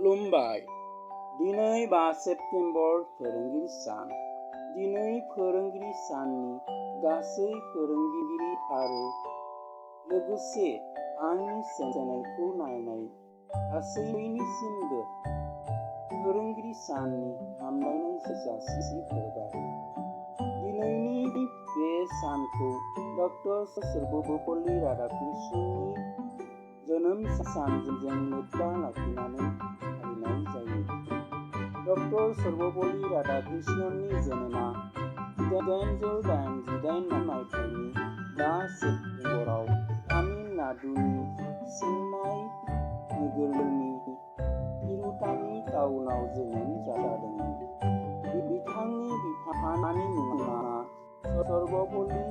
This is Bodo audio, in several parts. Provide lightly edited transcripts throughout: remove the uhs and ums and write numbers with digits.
खुलुमबाय। दिनै 5 सेप्तेम्बर फोरोंगिरि सान। दिनै फोरोंगिरि साननि गासै फोरोंगिरि आरो लोगोसे आंनि चेनेलखौ नायनाय गासैनिसिमबो फोरोंगिरि साननि हामलायनाय जासिहरबाय। दिनैनि बे सानखौ ड.सरबपल राधाकृष्णननि जोनोम सानजों लोब्बा लाखिनानै फालिनाय जायो। ड.सरबपल राधाकृष्णननि जोनोमा 1888 मायथाइनि 5 सेप्तेम्बराव तामिलनाडुनि चेन्नाइ नोगोरनि तिरुतानी टाउनाव जोनोम जादोंमोन। बिथांनि बिफानि मुङा सर्बपल्ली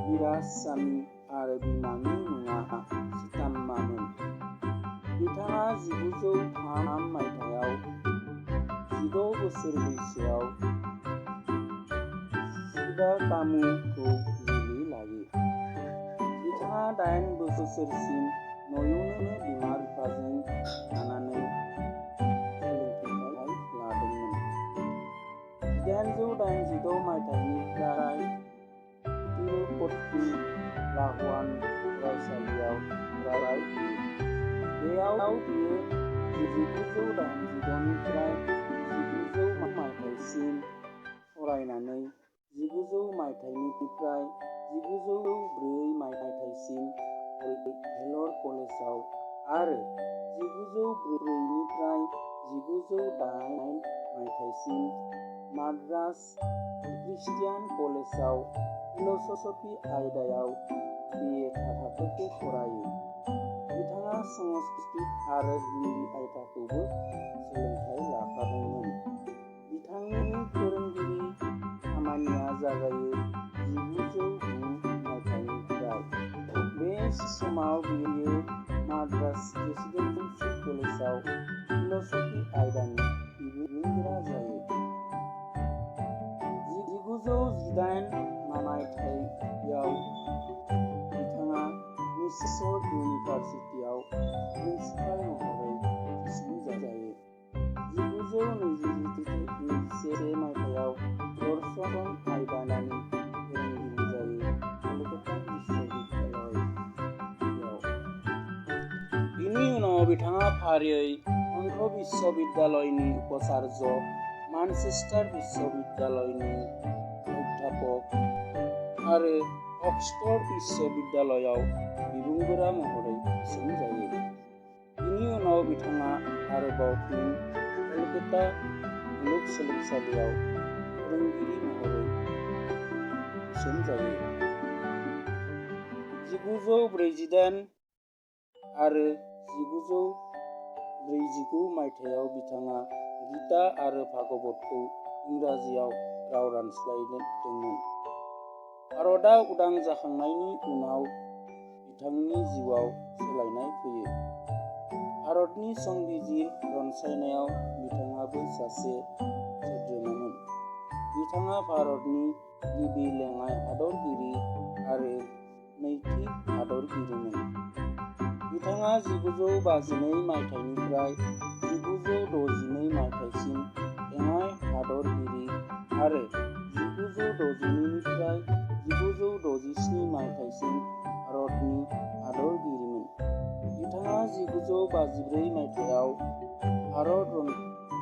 वीरास्वामी आरो बिमानि मुङा सीताम्मामोन। बिथाङा 1903 मायथाइयाव 16 बोसोर बैसोआव शिवकामुखौ जुलि लायो। बिथाङा 8 बोसोरसिम न'आवनो बिमा-बिफाजों थानानै सोलोंथाइ लादोंमोन। 1886 मायथाइनिफ्राय तिरुपति लाहौल फरायसालियाव फरायहैयो। बेयाव बियो 1986 निफ्राय 1900 मायथाइसिम फरायनानै 1900 मायथाइनिफ्राय 1904 मायथाइसिम भेलर कलेजाव आरो 1904 निफ्राय 1908 मायथाइसिम माद्रास क्रिस्टियान कलेजाव फिल'सफि आयदायाव BA थाखोखौ फरायो। बिथाङा संस्कृत आरो हिन्दी आयदाखौबो सोलोंथाइ लाफादोंमोन। बिथांनि फोरोंगिरि खामानिया जागायो 1909 मायथाइनिफ्राय। बे समाव बियो माद्रास प्रेसिडेन्सि कलेजाव फिल'सफि आयदानि बिबुंगोरा जायो। 1918 मायथाइयाव बिथाङा मिशिगन इउनिभारसिटियाव प्रिन्सिपाल महरै थिसनजायो। 1921 मायथाइयाव दर्शन आयदानि फोरोंगिरि जायो कलकाता बिश्वविद्यालयाव। बिनि उनाव बिथाङा फारियै कन्ट बिश्वविद्यालयनि उपाचार्य, मानचेस्टार बिश्वविद्यालयनि अध्यापक आरो अक्सफर्ड बिश्वविद्यालयाव बिबुंगोरा महरै थिसनजायो। बिनि उनाव बिथाङा आरोबाव फिन कलकाता मुलुगसोलोंसालियाव फोरोंगिरि महरै थिसनजायो। 1948 आरो 1949 मायथाइयाव बिथाङा गीता आरो भागवतखौ इंराजियाव राव दानस्लायदोंमोन। भारतआ उदां जाखांनायनि उनाव बिथांनि जिउआव सोलायनाय फैयो। भारतनि संबिजिर रनसायनायाव बिथाङाबो सासे सोद्रोमामोन। बिथाङा भारतनि गिबि लेङाइ हादरगिरि आरो नैथि हादरगिरिमोन। बिथाङा 1952 मायथाइनिफ्राय 1962 मायथाइसिम लेङाइ हादरगिरि आरो 1962 निफ्राय 1967 मायथाइसिम भारतनि हादरगिरिमोन। बिथाङा 1954 मायथाइयाव भारत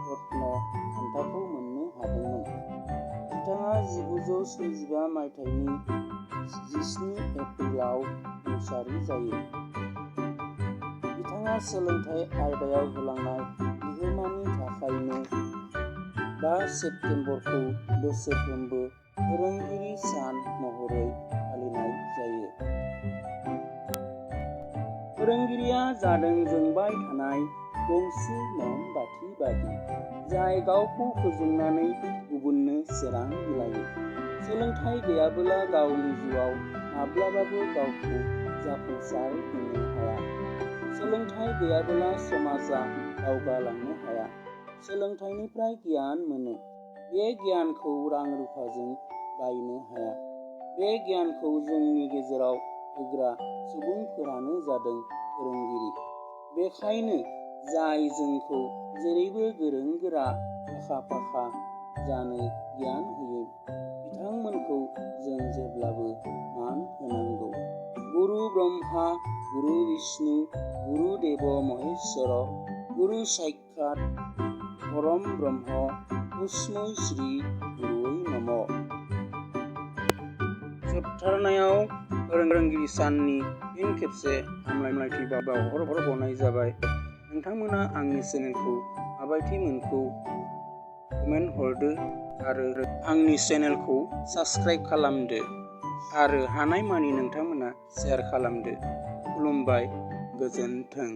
रत्न बान्थाखौ मोननो हादोंमोन। बिथाङा 1975 मायथाइनि 17 एप्रिलाव रुंसारि जायो। बिथाङा सोलोंथाइ आयदायाव होलांनाय बिहोमानि थाखायनो 5 सेप्तेम्बरखौ बोसोरफ्रोमबो फोरोंगिरि सान महरै फालिनाय जायो। फोरोंगिरिया जादों जोंबाय थानाय गंसे मम बाथि बादि, जाय गावखौ फोजोंनानै गुबुननो सोरां बिलायो। सोलोंथाइ गैयाब्ला गावनि जिउआव माब्लाबाबो गावखौ जाफुंसार होनो हाया। सोलोंथाइ गैयाब्ला समाजा दावगालांनो हाया। सोलोंथाइनिफ्राय गियान मोनो। बे गियानखौ रां-रुफाजों बायनो हाया। बे गियानखौ जोंनि गेजेराव होग्रा सुबुंफोरानो जादों फोरोंगिरि। बेखायनो जाय जोंखौ जेरैबो गोरों गोरा आखा फाखा जानो गियान होयो। बिथांमोनखौ जों जेब्लाबो मान होनांगौ। गुरु ब्रह्मा गुरु विष्णु गुरु देव महेश्वर गुरु साक्षात परम ब्रह्म तस्मै श्री गुरुवे नमः। जोबथारनायाव फोरोंगिरि साननि फिन खेबसे हामलायथि बावहरबावनाय जाबाय। नोंथांमोना आंनि चेनेलखौ माबायदि मोनखो कमेन्ट हरदो आरो आंनि चेनेलखौ साबस्क्राइब खालामदो आरो हानायमानि नोंथांमोना शेयार खालामदो। खुलुमबाय, गोजोन्थों।